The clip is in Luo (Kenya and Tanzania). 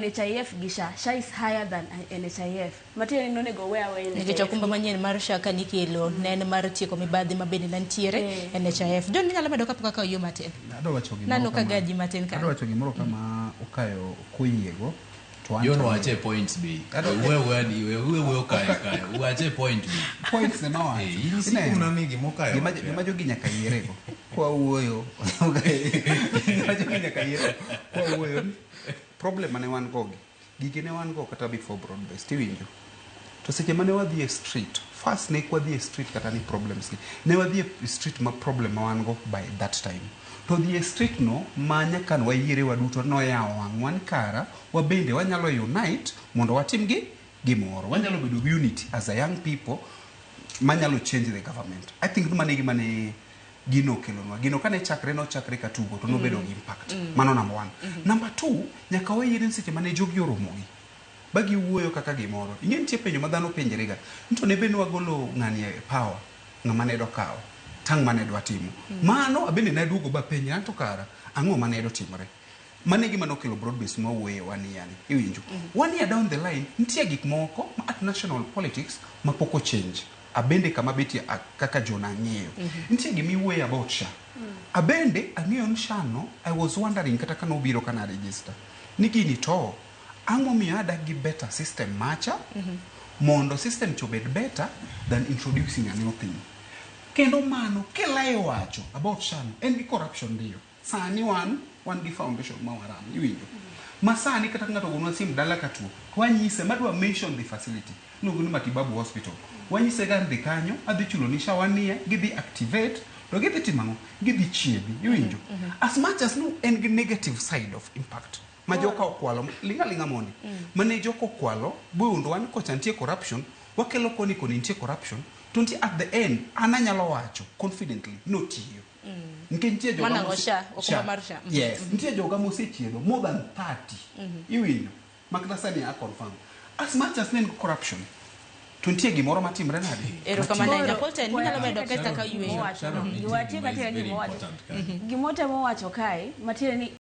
NHIF gi SHA, SHA is higher than NHIF. Matiende ni nonego owe aweya Nikech NHIF. okumba manyien mar SHA ka nikelo ne en mar tieko mibadhi ma bende ne nitiere Eh. NHIF. John inyalo medo kapok akawo yo matin. Adwa wacho gimoro Nano ka kama- gaji matin kanyo. Adwa wacho gimoro kama okayo koyiego to an John to wache points be. Adwa- We we ni we we we okayo kayo. Wache point be. points ema wacho. Eh, in Ineno? Sikuna ni gima okayo Gima wacho. gima jogi nyaka yierego. Kwa wuoyo. Gima jogi nyaka yierego. Kwa wuoyo. Problem mane wan go gi. Gige ne wan go kata before broad based iwinjo. To seche mane wadhi e street, first ne kwadhi e street kata ni problems gi. Ne wadhi e street ma problem ma wan go by that time. To dhi e street no ma nyaka ne wayiere waduto noyawo wang'wa ni kara wabende wanyalo unite mondo watim gi gimoro. Wanyalo bedo gi unity as a young people manyalo change the government. I think mano e gima ne gino okelonwa. Gino kane chakre nochakre ka tugo to nobedo gi impact. Mano number one. Number two, nyaka wayiere ni seche mane jogi oromogi ba giwuoyo kaka gimoro. Ing'e nitie penjo ma dhano penjre ga. Ni to ne be nwagolo ng'ani e power, ng'ama ne dokawo, tang' mane dwa timo. Mano abende naduogo ba penjra ni to kara ang'o mane dotimore. Mano e gima nokelo broad base mwawuoye one year ni. Iwinjo? One year down the line, nitie gik moko ma at national politics ma pok o change. Abende kama betie kaka John ang'eyo. Nitie gima iwuoye about SHA. Abende ang'eyo ni SHA no, I was wondering kata ka nobiro ka na register. Ni gini to, ang'o momiyo adak gi better system macha, mondo system cha obed better than introducing a new thing. Kendo mano, kilayo wacho about SHA no, en gi corruption ndiyo. Sani wan gi foundation ma waram, iwinjo. Ma sani kata ka ng'ato ogonwa sim dala ka tuo, to wanyise madwa mention the facility. Iluongo ni Matibabu Hospital. Wanyise ga dhi kanyo, adhi chulo ni SHA one year, gidhi activate, to gidhi timo ang'o? Gidhi chiedhi, iwinjo. As much as no en gi negative side of impact. Ma joka okwalo, ling'a ling'a mondi. Mane joka okwalo, bondo wan kocha nitie corruption, wakelo koni koni nitie corruption, to nitie at the end, an anyalo wacho confidently, notiyo. Nikech nitie joga Mano ang'o mose- SHA? Okumba mar SHA. Yes, nitie joga mosechiedho more than 30. Iwinjo? Makata sani a confirm. As much as ne en corruption, to nitie gimoro matimre nade? Erokamano ahinya. Koro, Paul inyalo medo kata ka yweyo. Mowacho. Sharon, nitie Giwatiek gima is atieka very gima owacho. important kanyo. Gimotemo wacho kae, matiende ni